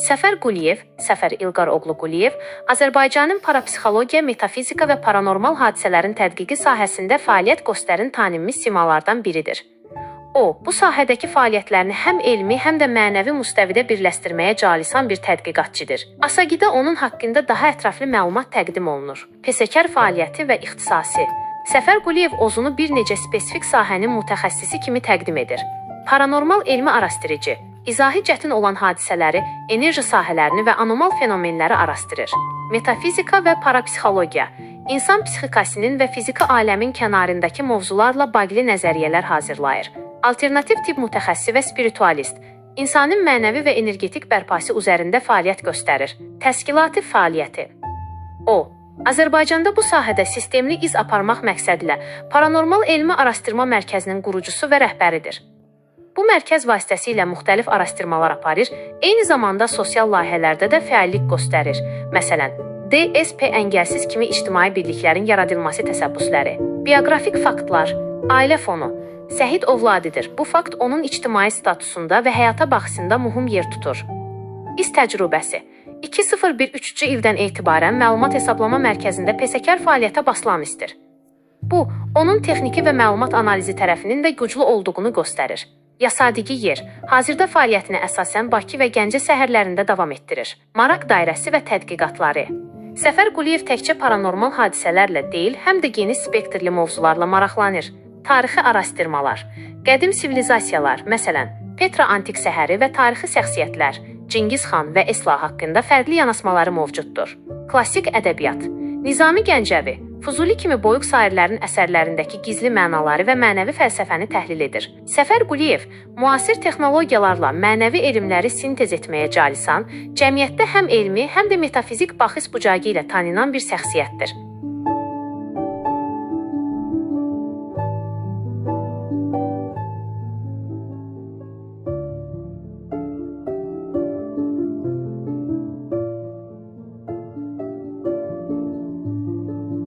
Səfər Quliyev, Səfər İlqar oğlu Quliyev, Azərbaycanın parapsixologiya, metafizika və paranormal hadisələrin tədqiqi sahəsində fəaliyyət göstərən tanınmış simalardan biridir. O, bu sahədəki fəaliyyətlərini həm elmi, həm də mənəvi müstəvidə birləşdirməyə calisan bir tədqiqatçıdır. Asagidə onun haqqında daha ətraflı məlumat təqdim olunur. Peşəkar fəaliyyəti və ixtisası. Səfər Quliyev özünü bir neçə spesifik sahənin mütəxəssisi kimi təqdim edir. Paranormal elmi araşdırıcı, izahi çətin olan hadisələri, enerji sahələrini və anomal fenomenləri araşdırır. Metafizika və parapsixologiya, insan psixikasının və fiziki aləmin kənarındakı mövzularla bağlı nəzəriyyələr hazırlayır. Alternativ tibb mütəxəssisi və spiritualist, insanın mənəvi və energetik bərpası üzərində fəaliyyət göstərir. Təşkilati fəaliyyəti. O, Azərbaycanda bu sahədə sistemli iz aparmaq məqsədilə Paranormal Elmi Araşdırma Mərkəzinin qurucusu və rəhbəridir. Bu mərkəz vasitəsilə müxtəlif araşdırmalar aparır, eyni zamanda sosial layihələrdə də fəallik göstərir. Məsələn, DSP əngəlsiz kimi ictimai birliklərin yaradılması təşəbbüsləri, bioqrafik faktlar, ailə fonu, Səhid ovladidir. Bu fakt onun ictimai statusunda və həyata baxışında mühüm yer tutur. İz təcrübəsi. 2013-cü ildən etibarən məlumat hesablama mərkəzində peşəkar fəaliyyətə başlamışdır. Bu, onun texniki və məlumat analizi tərəfinin də güclü olduğunu göstərir. Yaşadığı yer, hazırda fəaliyyətini əsasən Bakı və Gəncə şəhərlərində davam etdirir. Maraq dairəsi və tədqiqatları. Səfər Quliyev təkcə paranormal hadisələrlə deyil, həm də geniş spektrli mövzularla maraqlanır. Tarixi araşdırmalar, qədim sivilizasiyalar, məsələn, Petra antik şəhəri və tarixi şəxsiyyətlər, Çingiz xan və Esla haqqında fərqli yanaşmaları mövcuddur. Klassik ədəbiyyat, Nizami Gəncəvi, Füzuli kimi böyük şairlərin əsərlərindəki gizli mənaları və mənəvi fəlsəfəni təhlil edir. Səfər Quliyev müasir texnologiyalarla mənəvi elmləri sintez etməyə calisan, cəmiyyətdə həm elmi, həm də metafizik baxış bucağı ilə tanınan bir şəxsiyyətdir.